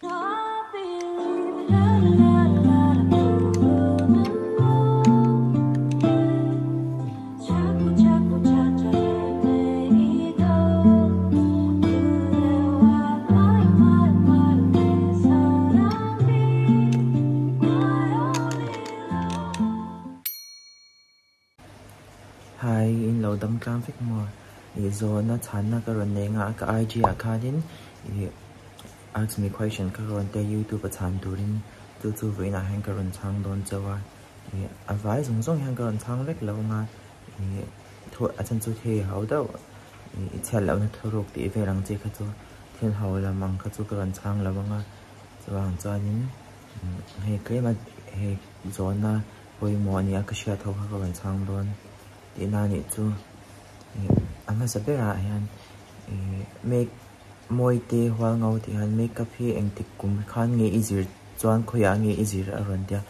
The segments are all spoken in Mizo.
Hi in lo dam tlang vek maw? Ih zawhna chhanna ka rawn nei nghah a ka IG ah khanin ih ask me question ka rawn tia youtube a chhan turin chu chu vawiinah hian ka rawn chhang dawn chauh a ih a vai zawng zawng hian ka rawn chhang vek lo ang a ih thu a chhan chu thei ho deuh ih i chhiat lohna thuruk tih vel ang chi kha chu thil ho lam ang kha chu ka rawn chhang lo ang a chuvang chuanin hei tlem a hei zawhna pawimawh a ni a ka hriat ho kha ka rawn chhang dawn tihna a nih chu ih a hmasa berah hian ih make Mawite hual ngau tih hian makeup hi engtik kum khan nge i zir chuan khawiah nge i zir a rawn tia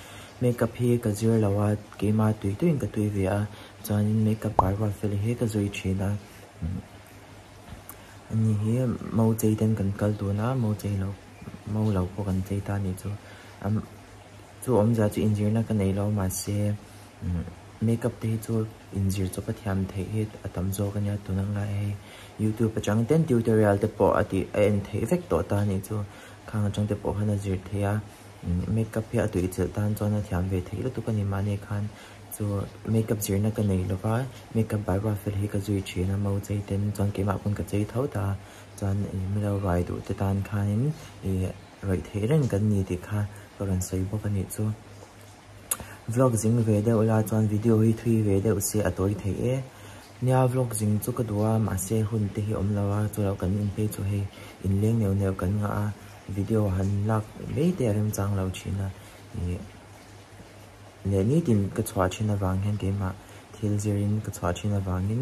makeup hi ka zir lo a keimah tui tuiin ka tui ve a chuanin makeup bar ruat fel hi ka zui thin a ani hi mau chei ten kan kal dun a mau chei lo mau lo pawh kan chei ta a nih chu chu awmzia chu inzirna ka nei lo mahse makeup te hi chu inzir chawp a thiam theih hi a tam zawk ania tuna lai hei youtube atang ten tutorial te pawh a tih a en theih vek tawh ta anih chu khang atang te pawh khan a zir theih a makeup hi a tuihchilh tan chuan a thiam ve theih lutuk a ni mahni khan chu makeup zirna ka nei lova makeup by Rafael hi ka zui thin a mau chei ten chuan keimah pawn ka chei tho ta chuan ih milo rai duh te tan khanin ih rawih theih reng kan ni tih kha ka rawn sawi bawk a nih chu. Vlog zing ve deuh la chuan video hi thui ve deuh se a tawi theih e. Nia vlog zing chu ka duh a mahse hun te hi awm lo a chulo kan in phei chu hei inleng neuh neuh kan ngah a video han lak mai te a remchang lo thin a ih leh nitin ka chhuah thin avang hian keimah thil zirin ka chhuah thin avangin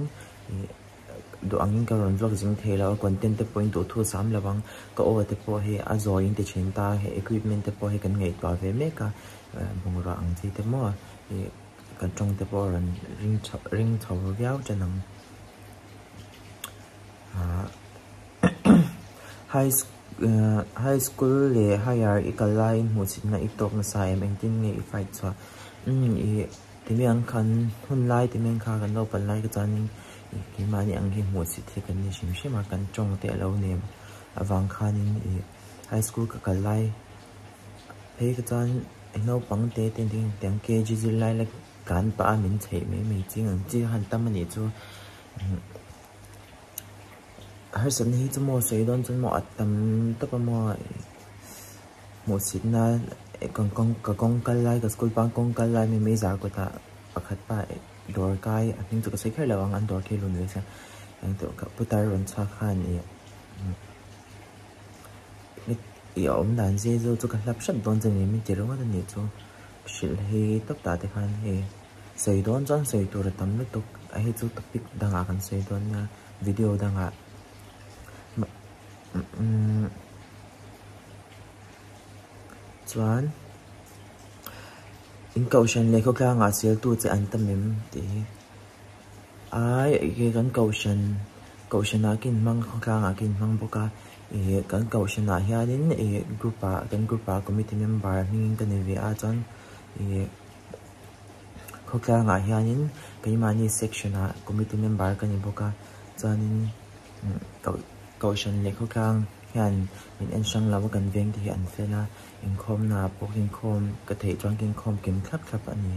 ih Duh angin ka rawn vlog zing thei lo a, content te pawhin duh thu sam lo ang, ka aw te pawh hi a zawi in ti thin ta, hei equipment te pawh hi kan ngaihtuah ve mek a, bungrua ang chi te maw ih kan tawng te pawh a rawn ring chho ring chho viau tan ang. Ahh high high school leh higher i kal laiin hmuhchhitna i tawk nasa em engtin nge i fight chhuah umm ih. Timi ang khan hun lai timi ang kha kan lo pal lai ka chuanin ih keimahni ang hi hmuh chhit hi kan ni hrim hrim a kan tawng te a lo nem avang khanin ih high school ka kal lai phei ka chuan naupang te te tiang kg zirlai la kan pah a min chheih mai mai ching ang chi han tam a nih chu harsatna hi chu maw sawi dawn chuan maw a tam tawp a maw. Hmuhsitna ka kawng kal lai ka school bang kawng kal lai mai mai zar kawtah pakhat pa dawr kai a hming chu ka sawi kher lo ang an dawr khi lun ve sia engtawh ka putar rawn chhuak khan ih ih a awm dan zia chu ka hlap hrep dawn che ni min ti ringawt a nih chu hrilh hi tawp tah te khan hei sawi dawn chuan sawi tur a tam lutuk a hei chu topic dangah kan sawi dawn nia video dangah. Chuan in kohhran leh khawtlangah seltu che an tam em tih hi ai enge kan kohhran kohhranah ka inhmang khawtlangah ka inhmang bawk a ih kan kohhranah hianin ih group ah kan group ah committee member hmingin ka ni ve a chuan ih khawtlangah hianin keimahni section ah committee member ka ni bawk a chuanin. Kohhran leh khawtlang hian min en hrang lo a kan veng te hi an fel a inkhawmna ah pawh inkhawm ka theih chuan ka inkhawm kim thlap thlap a ni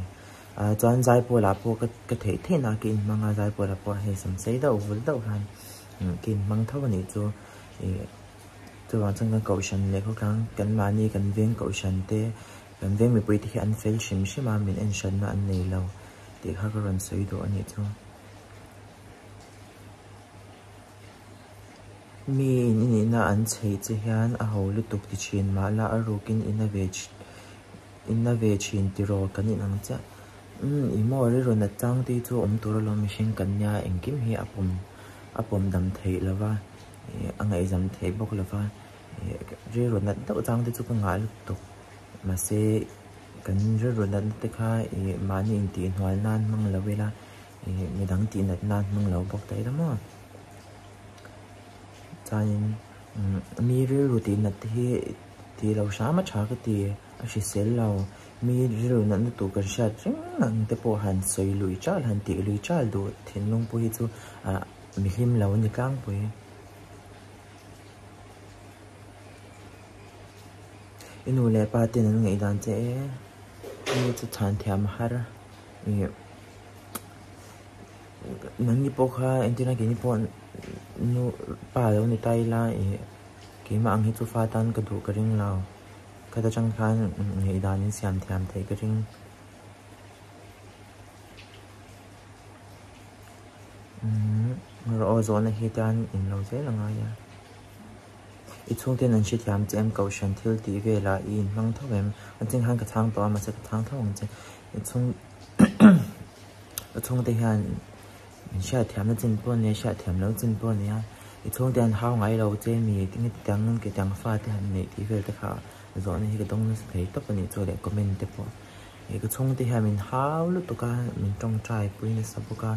ah chuan zaipawl ah pawh ka theih theih na ka inhmang a zaipawl ah pawh hei sam sei deuh vul deuh hian ka inhmang tho a nih chu ih chuvang chuan kan kohhran leh khawtlang kan mahni kan veng kohhran te kan veng mipui te hi an fel hrim hrim a min en hranna an nei lo tih kha ka rawn sawi duh a nih chu. Mi in i nihna an chheih che hian a ho lutuk ti thin mah la a rukin i na ve i na ve thin tiraw kan in ang chiah. Umm i maw rilru nat chang te hi chu awm tur alawm mihring kan nia engkim hi a pawm a pawm dam theih lova ih a ngaihzam theih bawk lova ih rilru nat deuh chang te chu ka ngah lutuk mahse kan rilru natna te kha ih mahni intihhnual nan hmang lo ila. Ih midang tih nat nan hmang lo bawk ta ila maw chuanin mi rilru tih nat te hi Tih lo hram a tha ka ti, a hrisel lo. Mi rilru natna tur kan hriat reng ang te pawh han sawi lui chal, han tih lui chal duh thinlung pawh hi chu ah mi hlim lo a ni tlangpui. I nu leh pa ten an ngaihdan che e, mi chu chhan thiam a har ih nangni pawh kha entirna keini pawh nu pa lo ni ta ila ih keimah ang hi chu fa tan ka duh ka ring lo khata tang khan ngaihdan in siam thiam theih ka ring. Umm rawh aw zawhna hi tan in lo zel a ngai a. I chhungten an hrethiam che em kohhran thil tih velah i inhmang tho em? A ching khan ka chhang tawh a mahse ka chhang tho ang che. I chhung ka chhungte hian min hriatthiamna chin pawh a nia hriatthiam loh chin pawh a nia. I chhungte an hau ngai lo che mi tinge tiang tiang fate han neih tih vel te kha zawhna hi ka dawng nasa thei tawp a nih chu leh comment te pawh. Ih ka chhungte hian min hau lutuk a min tawngtai pui nasa bawk a.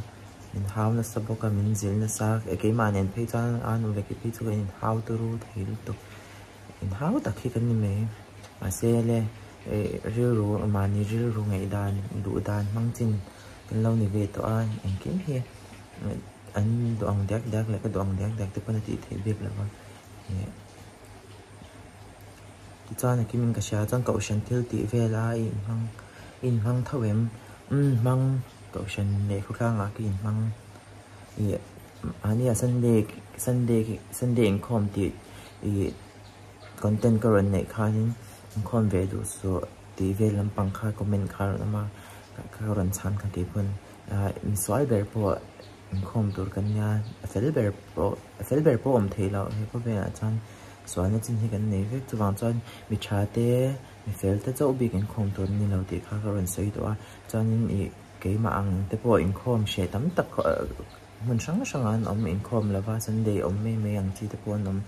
Min hau nasa bawk a, min zilh nasa a, keimah nen phei chuan a nu leh kei phei chu kan inhau turu thei lutuk, inhau tak hi kan ni mai. Mahse le eh rilru mahni rilru ngaih dan duh dan hmang chin kan lo ni ve tawh a, engkim hi an duh ang diak diak leh ka duh ang diak diak te pawn a tih theih bik lo va eh tichuan a kimin ka hria chuan kohhran thil tih vel a i inhmang i inhmang tho em umm hmang. Kohhran leh khawtlangah ka inhmang ih mahnia Sunday Sunday Sunday inkhawm tih ih content ka rawn neih khanin inkhawm ve duh suh tih vel lampang kha comment kha a rawn awm a ka rawn chhan kha keipawn ah misual ber pawh inkhawm tur kan nia a fel ber pawh a fel ber pawh awm theih loh he khawvelah chuan sualna chin hi kan nei vek chuvang chuan mi tha te mi fel te chauh bik inkhawm tur an ni lo tih kha ka rawn sawi tawh a. Chuanin ih keimah ang te pawh inkhawm hreh tam tak hmun hrang hrangah an awm inkhawm lova Sunday awm mai mai ang chi te pawh an awm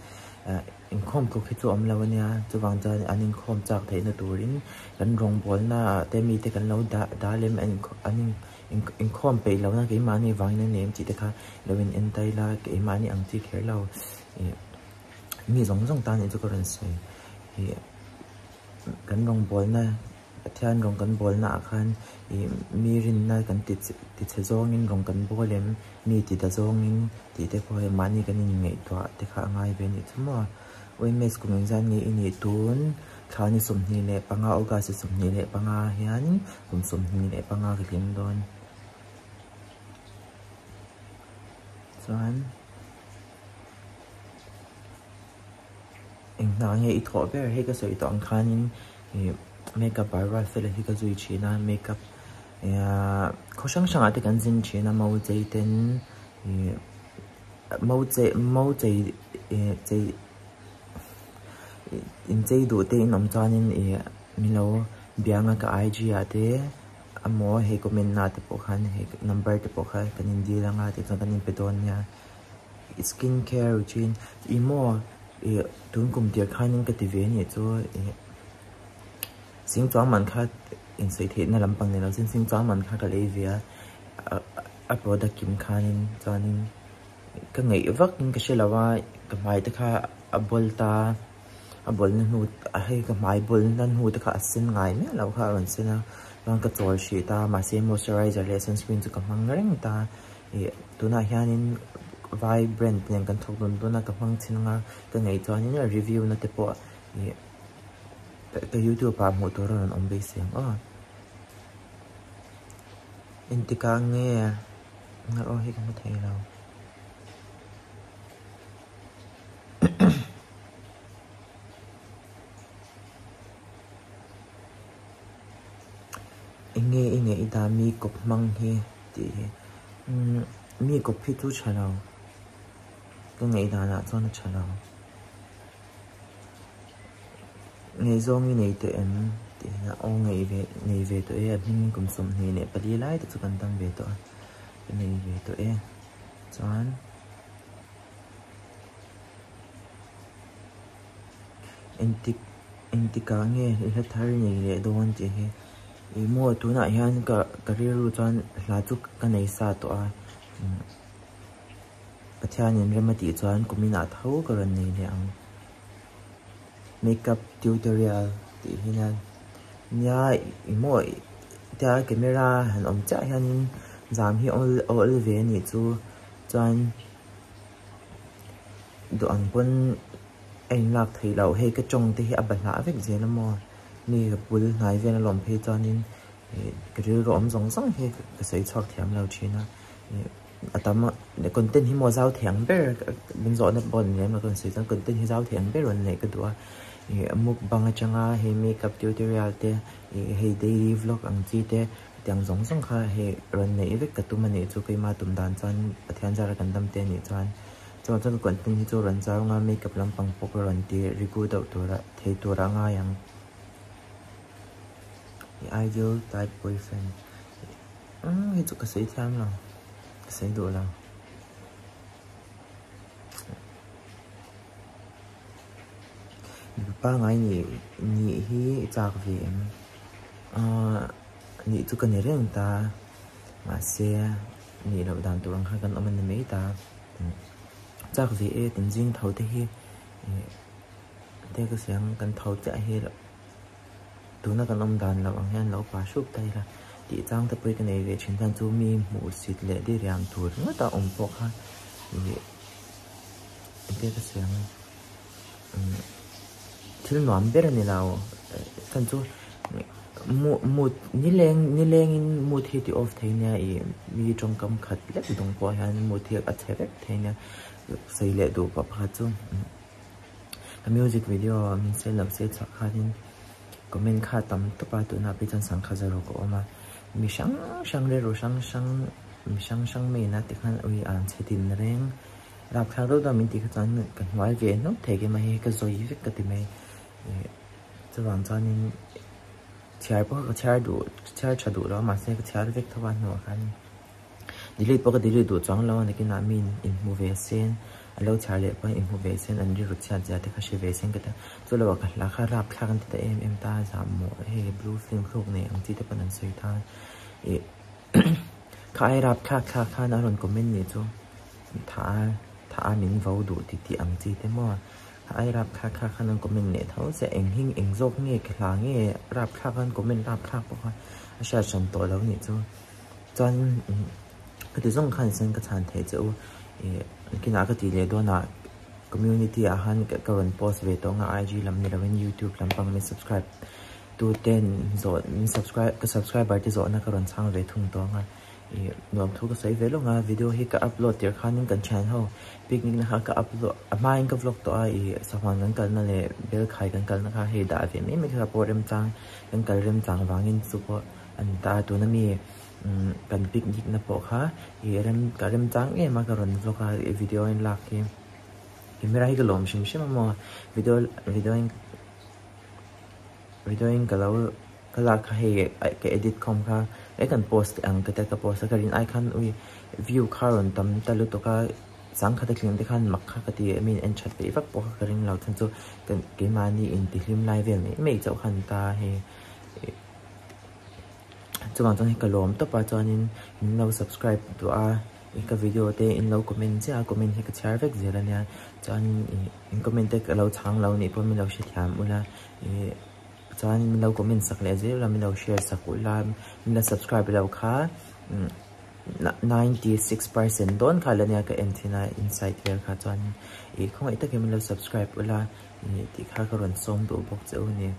ah inkhawm tluk hi chu awm lo ania chuvang chuan an inkhawm chak theihna turin kan rawngbawlna ah te mite kan lo dah dah lem an an in inkhawm peih lohna keimahni vangin a ni em tih te kha lo in en ta ila keimahni ang chi kher lo ih mi zawng zawng tan nih chu ka rawn sawi ih kan rawngbawlna. Pathian rawng kan bawlna ah khan ih mi rinna kan ti ti chhe zawngin rawng kan bawl em, mi ti ta zawngin tih te pawh hei mahni kan inngaihtuah te kha a ngai ve a nih chu maw. Uimes kum engzat nge i nih tun thla ni 25 August 25 hian kum 25 ka tling dawn chuan. Eng hna nge i thawh ber hei ka sawi tawh ang khanin ih makeup bar ruat fela hi ka zui thin a makeup ah khaw hrang hrangah te kan zin thin a mau chei ten ih mau chei mau chei ih chei inchei duh te in awm chuanin ih min lo biang a ka IG ah te emaw hei comment na te pawh khan hei number te pawh kha kan in dil anga tichuan kan inpe dawn nia. Skin care routine ih maw ih tun kum tir khanin ka ti ve anih chu ih sing chuang man kha insawi theihna lampang ni lo sin sing chuang man kha ka lei ve a a product kim khanin chuanin ka ngeih vak in ka hre lo a ka hmai te kha a bawl ta a bawlna hnu hei ka hmai bawlna hnu te kha a sen ngai miah loh kha a rawn sen a chuan ka chawl hrih ta mahse moisturizer leh sunscreen chu ka hmang reng ta. Ih tunah hianin vai brand nen kan thawk dun dun a ka hmang chin anga ka ngaih chuanin review na te pawh ih ka youtube ah hmuh tur a rawn awm beisei ang aw engtikah nge aw hei ka hmu thei lo. Eng nge i ngaih dan mi kawp hmang hi tih hi umm mi kawp hi chu tha lo ka ngaih danah chuan a tha lo ngaihzawng i nei tawh em tih hian aw ngaih ve nei ve tawh e a hming kum 24 lai te chu kan dam ve tawh a ka nei ve tawh e chuan. Engtik engtikah nge hla thar nei leh dawn tih hi ih maw tunah hian ka ka rilru chuan hla chu ka nei sa tawh a Pathianin rem a tih chuan kum inah tho ka rawn nei leh ang. Makeup tutorial tih hi nia nia ih maw tia camera han awm chiah hianin zam hi awl awl ve a nih chu chuan duh ang pawn a inlak theih loh hei ka tawng te hi a bahlah vek zel a maw mi ka bul hnai vel a lawm phei chuanin ih ka rilru awm zawng zawng hi ka sawi chhuak thiam lo thin a ih a tam a content hi maw zau thei ang ber min zawhna pawh ni lem lo ka rawn sawi chuan content hi zau thei ang ber rawn neih ka duh a ih mukbang atanga hei makeup tutorial te ih hei daily vlog ang chi te tiang zawng zawng kha hei rawn neih vek ka tum a nih chu keima tum dan chuan Pathian zara kan dam te a nih chuan chuan chuan content hi chu rawn zau anga makeup lampang pawh ka rawn ti rigu deuh tura thei tura ngai ang i ideal type boyfriend umm hei chu ka sawi thiam lo ka sawi duh lo. Mipa pangngai nih nih hi i chak ve em? Ahh nih chu ka ni reng ta mahse nih loh dan tur ang khan kan awm a ni mai ta chak ve e kan zing tho te hi ih te ka sawi ang kan tho chiah hi tuna kan awm dan loh ang hian lo pa hrup ta ila tih chang te pawh hi ka nei ve thin chuan chu mi hmuhsit leh diriam tur ringawt a awm pawh kha ih engtia ka sawi ang thil nuam ber a ni lo chhan chu mood nileng nilengin mood hi ti off thei nia ih mi tawngkam khat lek dawng pawh hian mood hi a chhe vek thei nia sawi leh duh pawh pakhat chu ka music video min sel loh se chhuah khanin comment kha tam tawp a tunah phei chuan sangkha zero ka awm a mi hrang hrang rilru hrang hrang mi hrang hrang main a tikhan ui an chhe din reng. Rapthlak deuh deuh min tih kha chuan ka hnuai ve hnawk thei ke mai hi ka zawi vek ka ti mai ih chuvang chuanin chhiar pawh ka chhiar duh chhiar tha duh lo a mahse ka chhiar vek tho a hnuah khan delete pawh ka delete duh chuang lo a nakinah mi inhmu ve sen a lo chhiar leh pawhin inhmu ve sen an rilru chhiat zia te kha hre ve sen ka ti a chu lo ah ka hla kha rapthlak an ti ta em em ta zah mawh hei blue film thluk nei ang chi te pawn an sawi ta ih kha ai rapthlak thlak khan a rawn comment nih chu. Tha a tha a min vo duh ti tih ang chi te maw a ai rap thlak thlak khan an comment leh tho che eng hi eng zawk nge ka hla nge rap thlak an comment rap thlak pawh kha a hriat hran tawh lo nih chu chuan ka ti zawng khan chuan ka chhan theih che u ih kinah ka tih leh dawnah community ah khan ka rawn post ve tawh ang a IG lam ni lovin youtube lampang min subscribe tu ten zawh min subscribe ka subscriber te zawhna ka rawn chhang ve thung tawh ang a. Ih nuam thu ka sawi ve lawng a video hi ka upload tir khanin kan thian ho picnic na kha ka upload a hmain ka vlog tawh a ih sahuan kan kalna leh bel khai kan kalna kha hei dah ve mai mai kha pawh remchang kan kal remchang vangin chu pawh a ni ta a tuna mi umm kan picnic na pawh kha ih rem ka remchang em a ka rawn vlog a ih video a in lak hi camera hi ka lawm hrim hrim a maw video video in video in ka lo. Ka lak kha hei ka edit khawm kha he kan post teh ang ka tia ka post a ka rin ai khan ui view kha rawn tam ta lutuk a sangkhat a tling te khan mak kha ka ti a mi en that peih vak pawh kha ka ring lo chhan chu keimahni intihlim lai vel mai mai chauh khan ta hei chuvang chuan hei ka lawm tawp a chuanin min lo subscribe duh a ka video te in lo comment chiah a comment hi ka chhiar vek zel ania chuanin ih in comment te ka lo chhang lo nih pawh min lo hrethiam ula ih. Chuan min lo comment sak leh zel a, min lo share sak ulh a, min la subscribe lo kha 96% dawn kha la nia ka en thin a inside vel kha chuan ih khawngaih takin min lo subscribe ulh a ih tih kha ka rawn sawm duh bawk che u a ni.